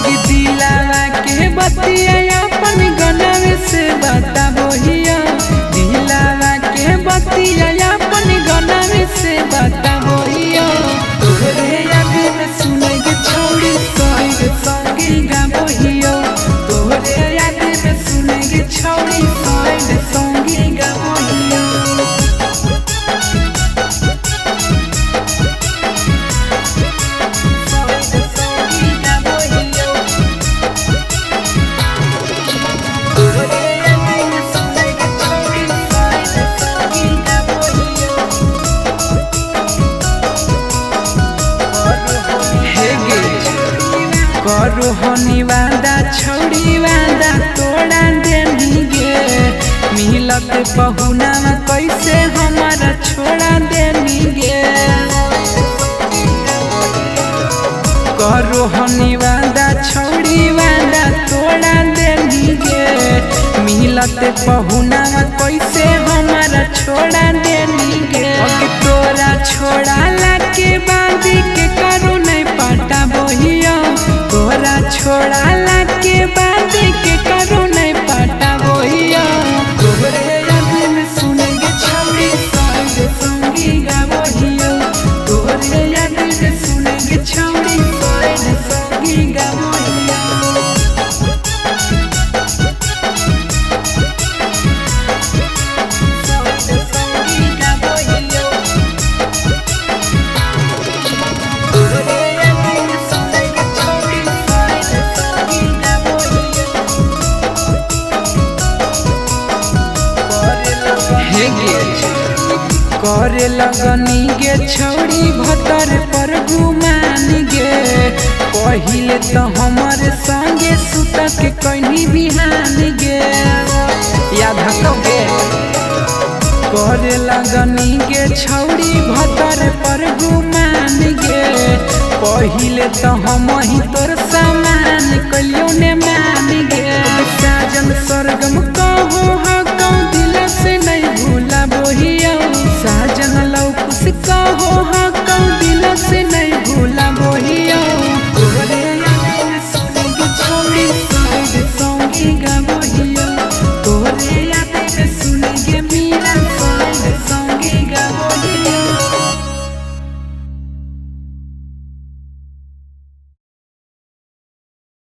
दिलावा के बतिया अपन गनावे से बताबोहिया, दिलावा के बतिया अपन गनावे से बताबोहिया। तोहरे याद में सुनै गे छौड़ी सैड संगे गाबोहिया, तोहरे याद में सुनै गे छौड़ी सैड संगे गाबोहिया। करो हनी वादा छौड़ी वादा तोड़ा देनी गे, मिलत पहुना कैसे हमारा छोड़ा देनी गे। करो हनी वादा छौड़ी वादा तोड़ा देनी गे, मिलत पहुना कैसे हमारा छोड़ा देनी गे। तोरा छोड़ा के बाद के करो नहीं पाटा बोहिया, तोरा छोड़ा के बाद के करो नहीं पाटा बोहिया। तोहरे याद में सुनेंगे छौड़ी सैड संगी गाबोहिया, तोहरे याद में सुनेंगे छौड़ी सैड संगी गाबोहिया। करे लगनी गे छौड़ी भतर पर गुमान गे, पहिले तो हमारे संगे सुत के कहीं बिहान गे। याद हको गे। करे लगनी गे छौड़ी भतर पर गुमान गे, पहिले तो हम ही तोर सामान